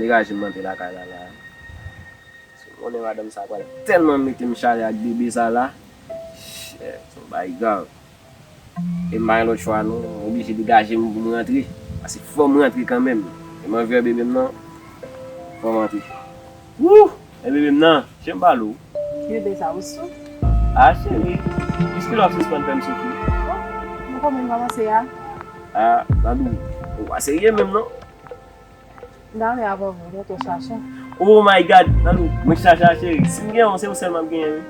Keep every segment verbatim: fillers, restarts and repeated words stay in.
Degaje m antre lakay la la. Si w konnen madanm sa pral tèlman mete m chale ak bebe sa la. Chè, se yon bagay grav. E m pa gen lòt chwa non, m oblije degaje m pou m rantre. Paske fò m rantre kanmenm. E m anvi wè bebe m nan, fò m rantre. Wouh! E bebe m nan, chè m pale w. Bebe sa ou sou? Ah cheri, jiske lè w ap sispann fè m soufri? Bon, mwen kòmanse a. Ah, Dadou, ou pa serye menm non. M ta vle avè w, tonton Chacha. Oh my God, Dadou, mwen Chacha cheri. Si m gen yon, se ou sèl m ap genyen wi.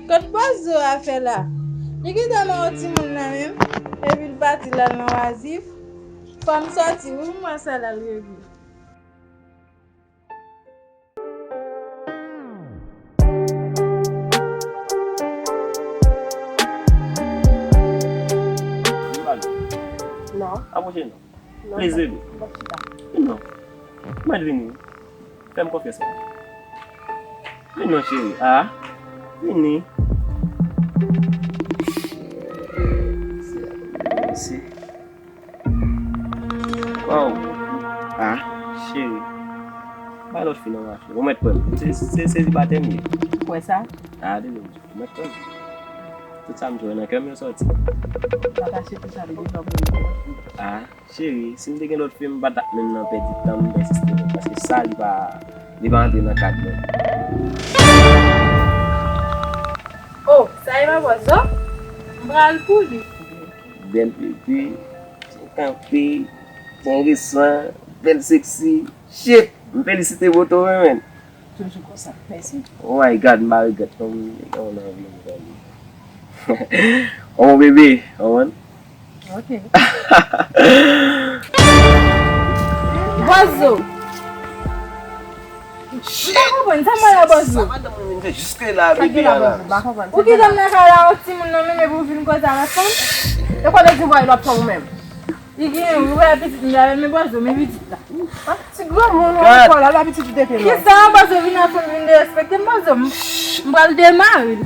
Kot Bòzo a fè la? Li gentan nan yon timoun nan menm, epi l pati l al nan wazif. Fò m sòti wi pou m wè sa l al regle. Non. Apwoche non. Non, pleze non. Vin non. Mwen vini. Fè m konfyans non. Vin non cheri. Ah. Vini. Cheri. Waw. Ah, cheri. Bay lòt fi nan mache. Ou mèt kwè m. Se, se, se selibatè m ye. Ou kwè sa? Ah, depi ou mèt kwè m. Tout sa m jwe nan kè m yo sòti. Pa kache tout sa depi lè w vini. Ah, cheri, si m te gen lòt fi, m pa t ap menm nan pèdi tan m, m pa ensiste non. Paske sa, li pa, li pa antre nan kad mwen. Oh, sa e pa Bòzo? M pral pou li. Bèl bebe. Byen kanpe, byen resan, bèl seksi. Shit! M felisite Boto wi menn. Toujou konsa. Mèsi. Oh my God, m pa regrèt non, m gen yon anvi m fè li. Oh mon bebe, ou konprann? Ok. Bòzo. Shit! M pa konprann, sa m wè la Bòzo? Sa madanm mwen vin fè jiske la, bebe a la. Ou kite m nan kay la, yon timoun nan menm epi ou vin koze avèk fanm? E kote di vway lòt fanm ou menm? Li gen, ou wè pitit m la, men Bòzo, men pitit la. Ti granmoun ou ankò la, la pitit ou te fè mal. Kisa Bòzo vin nan fanm vin derespekte m, Bòzo? M, m pral demare.